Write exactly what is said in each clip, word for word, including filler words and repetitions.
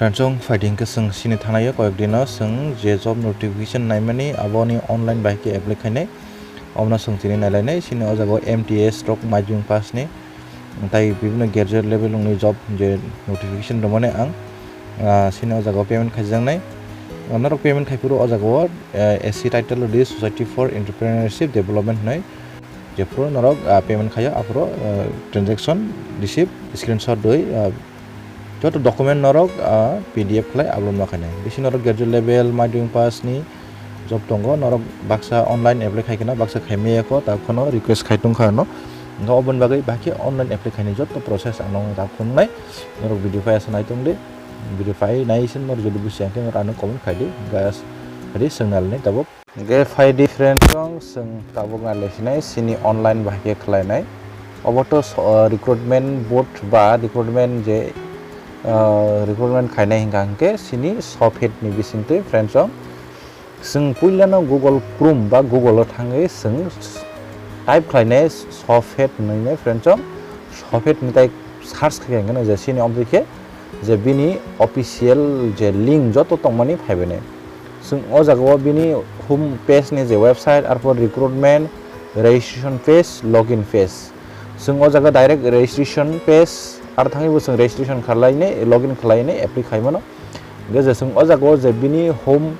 Friends, chwng phaidi hwnkhe chwng chini thanaio koyek dino chwng je job notification naimani aboni online bai khe apply khainai. Omono chwng tini nailainai, chini o jaga o M T S rok maidung pass ni, tai bibino graduate level wngni job je notification rwmani ang, ah, chini o jaga o payment khaijaknai. Ah, norok payment khaiphuru o jaga o, eh, S C title rwdi Society for Entrepreneurship Development hwnwi. Jephuru norok, ah, payment khaio, aphuru, ah, transaction receipt screenshot rwui, ah, joto document norok, ah, P D F khlai upload ma khainai. Bisi norok graduate level, maidung pass ni job tongo, norok baksa online apply khai kheno, baksa khai maya kho, ta khono request khai tong kha no. Hwnkhe oboni bagwi bahai khe online apply khainai joto process ang nokno ta phunuknai. Norok video phai asa nai tong di. Video phai nai se norok jodi busiya khe norok ano comment khai di. Hwnkhe as-, ri swngnal ni tabuk. Hwnkhe phaidi friends, chwng tabuk nailasinai chini online bahai khe khlainai. Obo to so-, recruitment board ba recruitment je, ah, recruitment khainai hwnkha hwnkhe chini Sofit ni bisingtwi friends, chwng puilano Google Chrome ba Google o thangwi chwng type khlainai Sofit hwnwi friends, Sofit ni tai search khaikha hwnkhe je chini omtwi khe je bini official je link joto tongmani phaibainai. Chwng o jaga o bini home page ni je website, arpor recruitment, registration page, login page. Chwng o jaga direct registration page, ar thangwi bo chwng registration khlainai, login khlainai, apply khai mano. Hwnkhe je chwng o jaga o je bini home,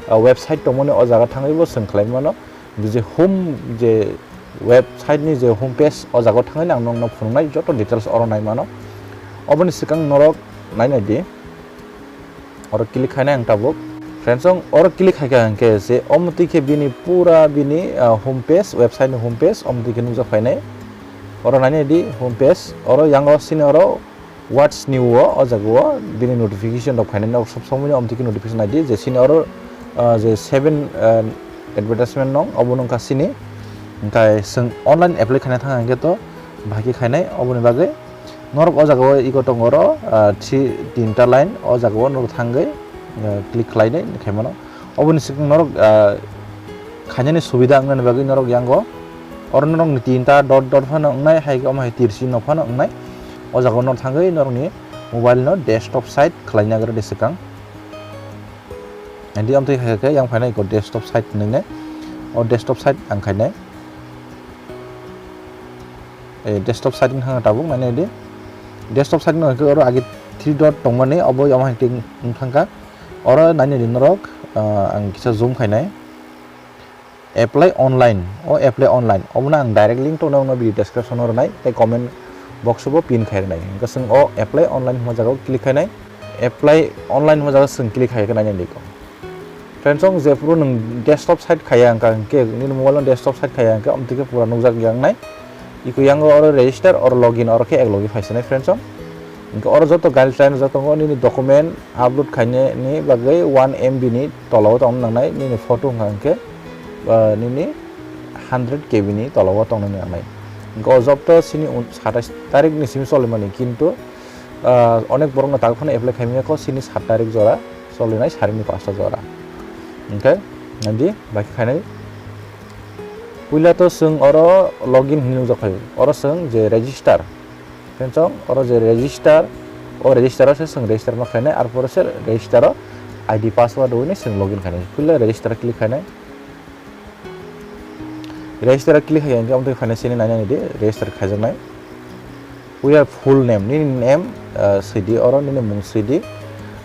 ah, website tongmani o jaga thangwi bo chwng khlai mano. Bini home je website ni je home page o jaga o thangwi ang nokno phunuknai joto details oro nai mano. Oboni swkang norok nai nai di. Oro click khainai ang tabuk. Friends, chwng oro click khaikha hwnkhe je omo twi khe bini pura bini, ah, home page, website ni home page omo twi khe nukjak phainai. Oro nai nai di home page. Oro yango sini oro What's new o, o jaga o bini notification rok phainai, nok sob somoi no omtwi khe notification nai di, je sini oro, ah, je seven, ah, advertisement nong, obo nung kha sini. Hwnkhe chwng online apply khaina thang hwnkhe to bahai khe khainai, oboni bagwi norok o jaga o iko tongo oro, ah, thi tinta line, o jaga o norok thangwi, ah, click khlainai khaimano. Oboni swkang norok, ah, khainani subida wngnani bagwi norok yango oro norokni tinta dot dot phano wngnai, hai khe omo hai tirsi no phano wngnai. O jaga o norok thangwi norokni mobile no desktop site khlaina gra de swkang. Andi amtwi hai khe yang phainai iko desktop site hwnwi nai. O desktop site ang khainai. Eh, desktop site wngkha tabuk nai nai di. Desktop site wngkha khe oro age three dot tongmani obo omo hai khe wngkha. Oro nai nai di norok, ah, ang kisa zoom khainai. Apply online, o apply online, obono ang direct link tongna uno video description o rwnai, tei comment box o bo pin khai rwnai. Hwnkhe chwng o apply online hwnma jaga o click khainai. Apply online hwnma jaga chwng click khai khe nai nai di kho. Friends, chwng jephuru nwng desktop site khaiya hwnkha hwnkhe, nini mobile no desktop site khaiya hwnkhe, omtwi khe pura nukjak yang nai. Iko yango oro register, oro login, oro khe ek logi phai sanai friends, chwng. Hwnkhe oro joto guideline joto tongo, nini document upload khainani bagwi one M B ni tola o tongna nangnai, nini photo wngkha hwnkhe, ah, nini hundred K B ni tola o tongna nangnai. Hwnkhe o job to sini un-, satais tarik ni simi cholimani, kintu, ah, onek borok no tak phano apply khaimani kho sini sat tarik jora cholinai sarini pasta jora. Hwnkhe nadi bai khainai. Puila to chwng oro login hinwi nukjak phaio. Oro chwng je register. Friends, chwng oro je register, o register o se chwng register ma khainai, arpore se register o I D password rwui chwng login khainai. Puila register click khainai. Register click khai hwnkhe amtwi phainai sini nai nai di register khaijaknai. Puila full name, nini name, ah, sidi oro nini mung sidi.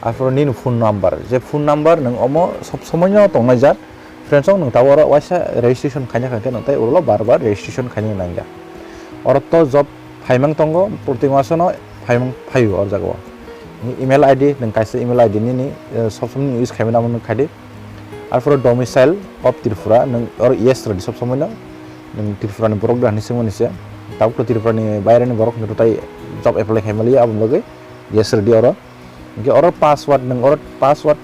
Arpore nini phone number. Je phone number nwng omo sob somoi no tongnai jak. Friends, nwng tabuk oro waisa registration khaina kha khe nwng tei ulo bar bar registration khaina nangya. Oro to job phaimang tongo, proti masono phaimang phaio o jaga o. Ni email I D, nwng kaisa email I D nini, eh, sob somoi use khaimani amo nwng khai di. Arpore domicile of Tripura, nwng oro yes rwdi sob somoi no. Nwng Tripura ni borok da hinwi swngmani se. Tabuk to Tripura ni baire ni borok hinwi tai job apply khaimaliya, aboni bagwi yes rwdi oro. Hwnkhe oro password, nwng oro password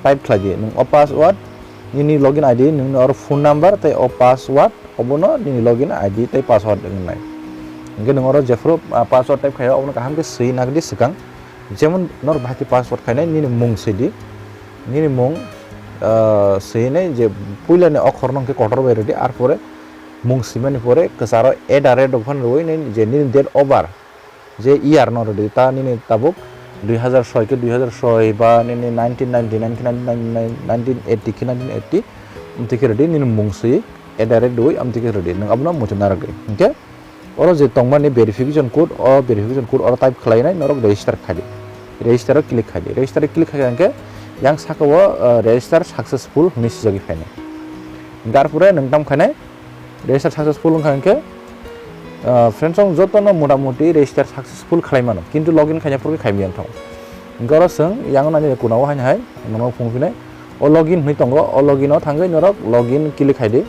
type khlai di. Nwng o password, nini login I D, nwng oro phone number tei o password, obono nini login I D tei password wngnai. Hwnkhe nwng oro jephuru, ah, password type khaio, obono kaham khe swi nagdi swkang. Jemon norok bahai khe password khainai, nini mung swi di. Nini mung, ah, swinai je puilani okhorno hwnkhe kotor bai rwdi, arpore mung swimani pore kwcharo at the rate rok phano rwui nini je nini date of birth, je year no rwdi, ta nini tabuk, Dui hazar soi khe dui hazar soi ba nini nineteen ninety, nineteen ninety, nineteen eighty khe nineteen eighty, amtwi khe rwdi nini mung swi at the rate dui amtwi khe rwdi, nwng abono muchung narwk di. Hinkhe oro je tongmani verification code, o verification code oro type khlainai norok register khaidi. Register o click khaidi. Register o click khaikha hinkhe yang saka o, uh, register successful hwnwi swijagwi phainai. Hinkhe arpore nwng tam khainai register successful wngkha hinkhe, uh, friends, ang jotono motamuti register successful khlai mano, kintu login khaina phuru khe khaimiyang thang. Hinkhe oro chwng yang nani kuna o haino hai nono phung phinai. O login hwnwi tongo, o login o thangwi norok login click khaidi.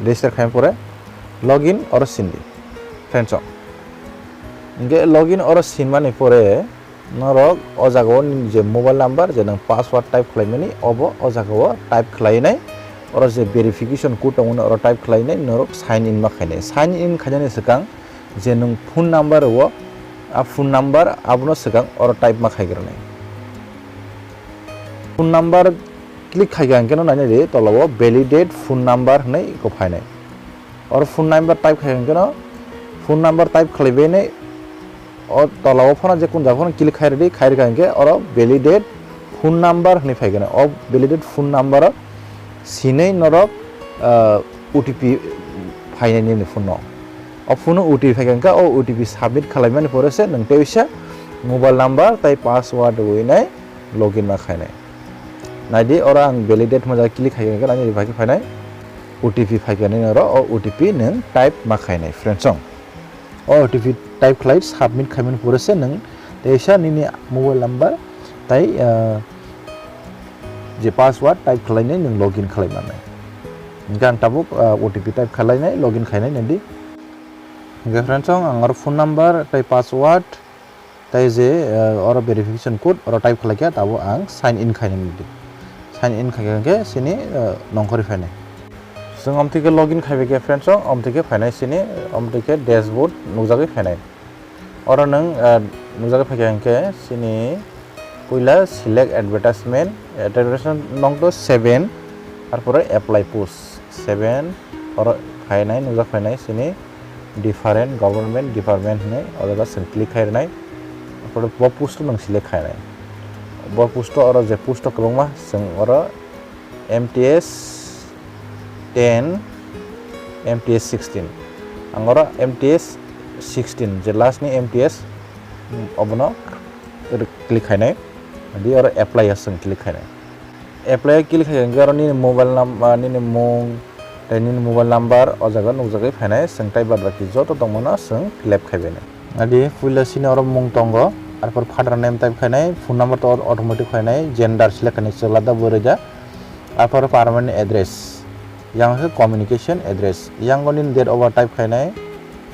Register khaina pore login oro sindi, friends. Hinkhe login oro sinmani pore norok o jaga o nini je mobile number, je nwng password type khlaimani, obo o jaga o type khlainai. Oro je verification code tongmani oro type khlainai, norok sign in ma khainai. Sign in khainani swkang je nwng phone number o, a phone number abono swkang oro type ma khaigrwnai. Phone number click khaikha hinkhe no nainai di, tola o validate phone number hwnwi eko phainai. Oro phone number type khaikha hinkhe no phone number type khlaibainai. O tola o phano je kun jaga phano click khai rwdi, khai rwkha hinkhe oro validate phone number hwnwi phaikha. O validate phone number o sinwi norok, ah, O T P phainai nini phone o. O phone o O T P phaikha hinkhe o O T P submit khwlaimani pore se nwng tei uaisa mobile number tei password rwinai login ma khainai. Naidi oro ang validate hwnma jaga click khaikha hinkhe nini bai khe phainai O T P phaikha nini oro o O T P nwng type ma khainai friends song. O O T P type khlai submit khaimani pore se nwng teisa nini mobile number tei, ah, je password type khlainai nwng login khlai mannai. Hinkhe ang tabuk, ah, O T P type khlainai login khainai nadi. Hinkhe friends song ang oro phone number tei password tei je, ah, oro verification code oro type khlaikha tabuk ang sign in khainai nadi. Sign in khaikha hinkhe sini, ah, nongkhorwi phainai. Chwng amtwi khe login khaibai khe friends song, amtwi khe phainai sini, amtwi khe dashboard nukjagwi phainai. Oro nwng, ah, nukjagwi phaikha hinkhe sini puila select advertisement, advertisement nong to seven, arpore apply post seven, oro phainai nukjak phainai sini different government department hwnwi o jaga chwng click khai rwnai, arpore bo post o nwng select khainai. Bo post o oro je post o kwbangma chwng oro M T S ten, M T S sixteen. Ang oro M T S sixteen, je last ni M T S, mm, obono click khainai. Di oro apply o chwng click khainai. Apply o click khai hinkhe oro nini mobile num-, ah, nini mung, tei nini mobile number o jaga nukjagwi phainai. Chwng tei bad baki joto tongmano chwng fill up khaibainai. Adi puila sini oro mung tongo, arpor father name type khainai, phone number to automatic khainai, gender select khainai, chwla da bwrwi da, arpor permanent address, yang khe communication address, yang o nini date of birth type khainai,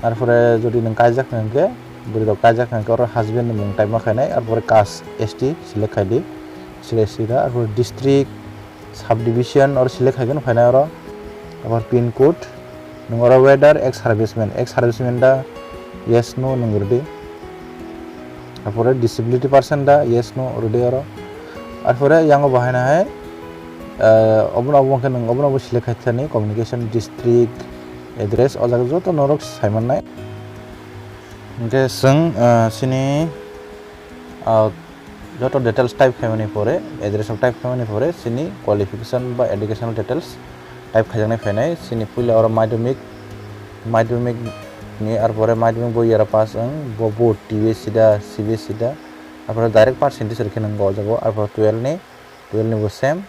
arpore jodi nwng kaijak hwnkhe, bwrwi rok kaijak hwnkhe oro husband ni mung type ma khainai, arpore caste S T select khaidi, select sida, arpore district, subdivision oro select khaikhe no phainai oro. Apor pin code, nwng oro whether ex serviceman, ex serviceman da yes no nwng rwdi. Apore disability person da yes no rwdi oro. Arpore yango bahaina hai, ah, obono obo khe nwng obono obo select khai thani communication district address o jaga joto norok saimannai. Hinkhe chwng, ah, sini, ah, joto details type khaimani pore, address rok type khaimani pore, sini qualification ba educational details type khaijaknai phainai. Sini puila oro madhyamik, madhyamik ni arpore madhyamik bo yara pass wng, bo, bo T B S C da, C B S C da, arpore direct percentage rikhe nang bo o jaga o, arpore twelve ni, twelve ni bo same,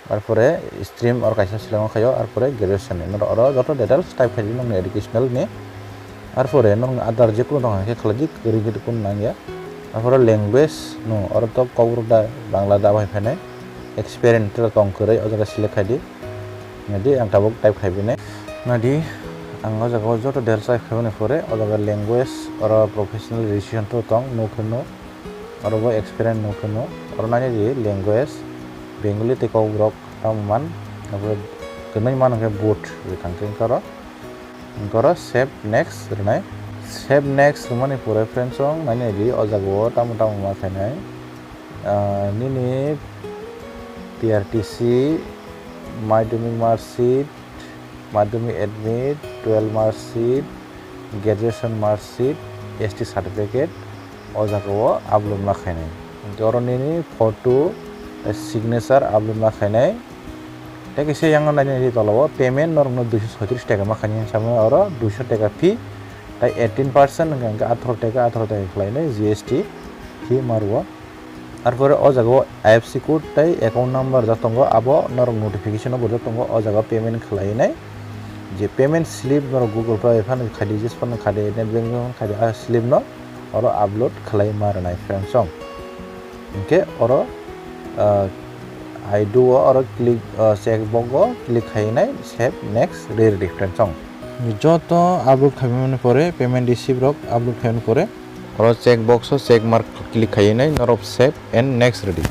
arpore stream or kaisa select khaio, arpore graduation ni, oro joto details type khaidi nokni educational ni. Arpore nokni other jekunu tong khe khlaidi, kwrwi khe kunu nangya. Arpore language no, oro to Kokborok da, Bangla da bai phainai. Experience to tong kwrwi, o jaga select khaidi. Nadi ang tabuk type khaibinai. Nadi ang o jaga o joto details type khaibani pore, o jaga language, oro professional registration to tong, no khe no. Oro bo experience nung khe no, oro nani di language, Bengali tei Kokborok tamo man, abo kwnwi mano khe both rwkang khe oro, oro save next rwnai. Save next rwmani pore friends song nani di o jaga o tamo tamo ma khainai, ah, nini P R T C, madhyamik mark sheet, madhyamik admit, twelve mark sheet, graduation mark sheet, S T certificate o jaga o upload ma khainai. Hinkhe oro nini photo, tei signature upload ma khainai. Tei kisa yang nainai di tola o payment norokno duiso soitris taka ma khainai, samo oro duiso taka fee, tei eighteen percent hwnkha hwnkhe atharo taka, atharo taka khlainai G S T fee ma rwo. Arpore o jaga o I F S C code tei account number rijak tongo, abo norok notification o bo rijak tongo, o jaga o payment khlainai. Je payment slip norok Google Pay phano khadi, Jis phano khadi, net banking phano khadi, a slip no oro upload khlai ma rwnai friends song. Hinkhe oro, ah, I do o oro click, ah, check box o click khainai save next re ready friends song. Joto upload khaimani pore payment receipt rok upload khaimani pore oro check box o check mark click khainai norok save and next ready.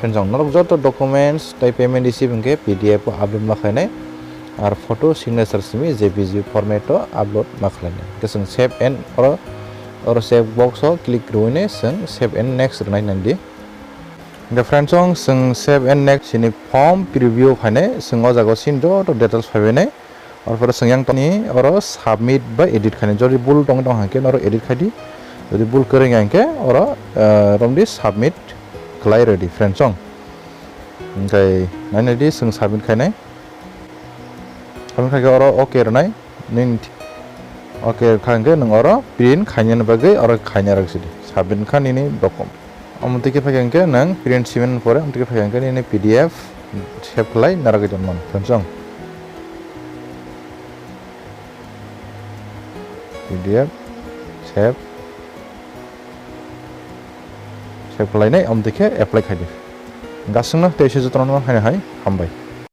Friends song norok joto documents tei payment receipt hinkhe P D F o upload ma khainai. Ar photo signature simi J P G format o upload ma khlainai. Hinkhe chwng save and oro, oro save box o click rwinai chwng save and next rwnai nang di. Hinkhe friends song chwng save and next sini form preview phainai chwng o jaga o sini joto details phaibainai. Arpore chwng yang toni oro submit bai edit khainai. Jodi bul tong tong hinkhe oro edit khai di. Jodi bul kwrwng ya hinkhe oro, eh, romdi submit khlai ready friends song. Hinkhe nainai di chwng submit khainai. Submit khaikhe oro okay rwnai. Nini thi-, okay kha hinkhe nwng oro print khainani bagwi oro khaina rwk sidi. Submit kha nini document. Omo twi khe phai khe nwng print simin pore, omo twi khe phai khe nini P D F save khlai narwgwi tongmani friends song. P D F save, save khlainai, omo twi khe apply khai di. Gasungno tei se jotono haino hai hambai.